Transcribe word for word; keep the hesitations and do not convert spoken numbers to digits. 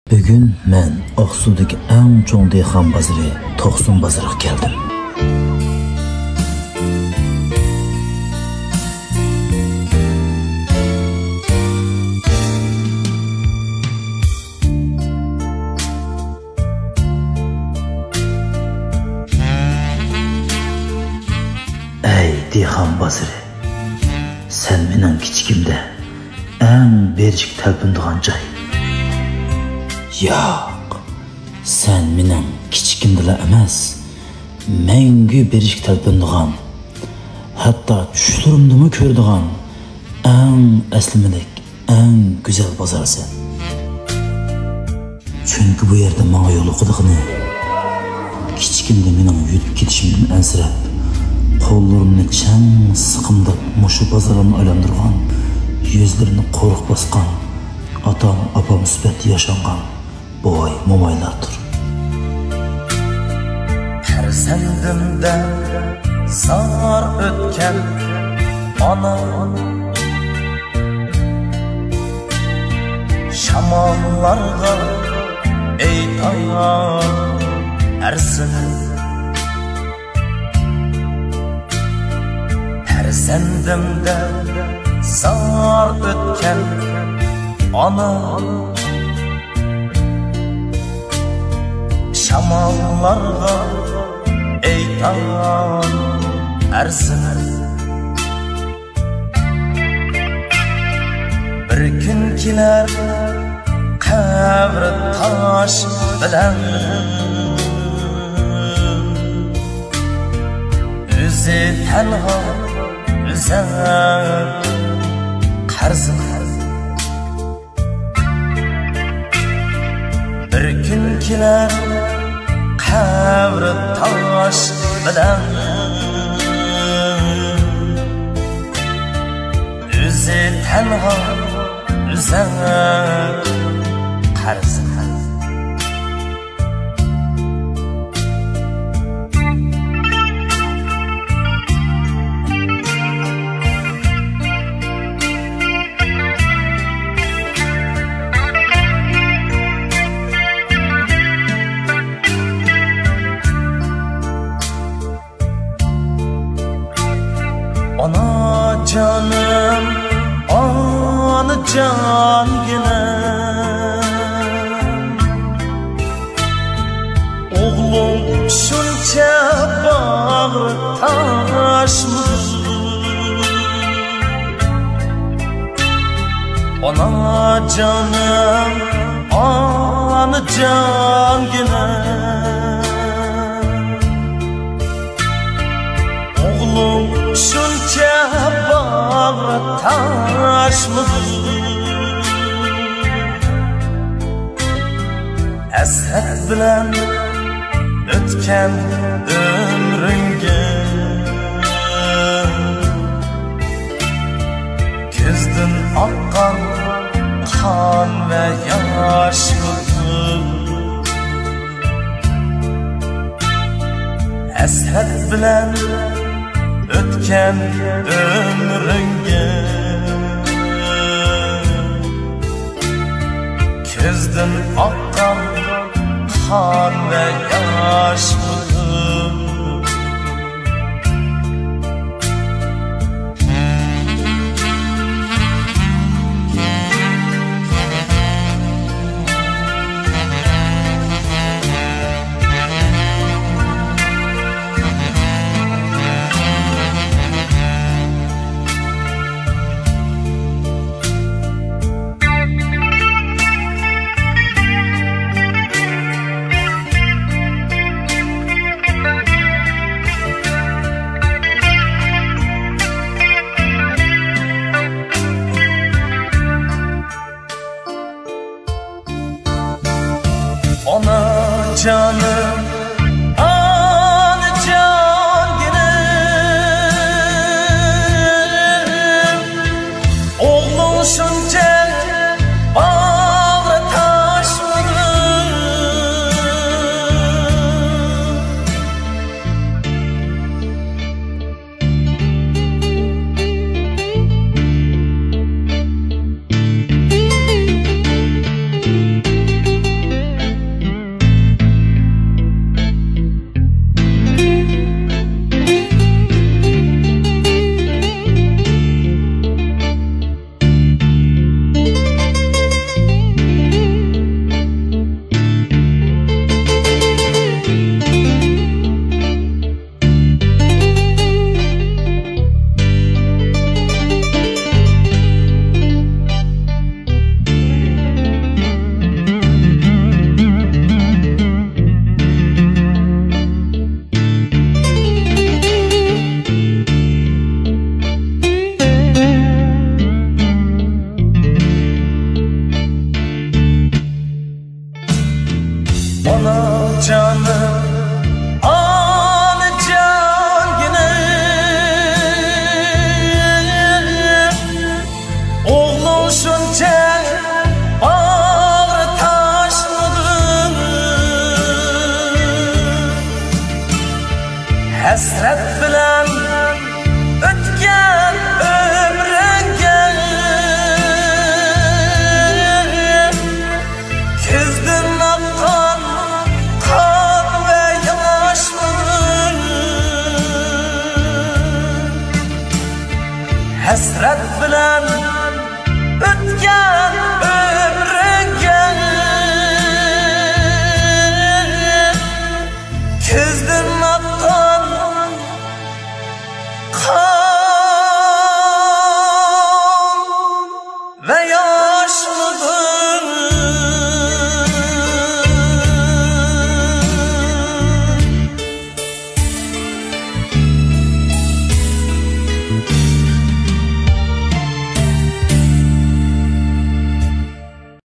بۈگۈن مەن ئاقسۇدىكى ئەڭ چوڭ دېھقان بازىرى توقسۇن بازىرىغا كەلدىم. ئەي دېھقان بازىرى، سەن مېنىڭ كىچىكىمدە ئەڭ بېرىشكە تەلپۈنىدىغان جاي. ياق، سەن مېنىڭ كىچىكىمدىلا ئەمەس، مەڭگۈ بېرىشكە تەلپۈنىدىغان، ھەتتا چۈشلىرىمدىمۇ كۆرىدىغان ئەڭ ئەسلىمىلىك، ئەڭ گۈزەل بازارسەن. چۈنكى بۇ يەردە ماڭا يولۇقىدىغىنى، كىچىكىمدە مېنىڭ يۈدۈپ كېتىشىمدىن ئەنسىرەپ، قوللىرىمنى چىڭ سىقىمداپ مۇشۇ بازارلارنى ئايلاندۇرغان، يۈزلىرىنى قورۇق باسقان ئاتام، ئاپام سۈپەتتە ياشانغان بوۋاي، مومايلاردۇر. پەرزەندىمدە زار ئۆتكەن ئانا، شاماللارغا ئېيتار ئەرزىنى. پەرزەندىمدە زار ئۆتكەن ئانا، شاماللارغا ئېيتار ئەرزىنى. بىر كۈن كېلەر قەبرە تاش بىلەن، ئۆزى تەنھا ئۈزەر قەرزىنى. بىر كۈن كېلەر قەبرە تاش بىلەن، ئۆزى تەنھا ئۈزەر قەرزىنى. ئانا جانىم، ئانا جانگىنەم، ئوغلۇڭ شۇنچە باغرى تاشمىدى. ئانا جانىم، ئانا جانگىنەم، ئوغلۇڭ شۇنچە باغرى تاشمىدى. ھەسرەت بىلەن ئۆتكەن ئۆمرۈڭگە كۆزدىن ئاققان قان ۋە ياش بولدى. ھەسرەت بىلەن ئۆتكەن ئۆمرۈڭگە كۆزدىن ئاققان قان ۋە ياش بولدى. ئانا جانىم، ئانا جانگىنەم، ئوغلۇڭ شۇنچە باغرى تاش بولدى. ئانا جانىم،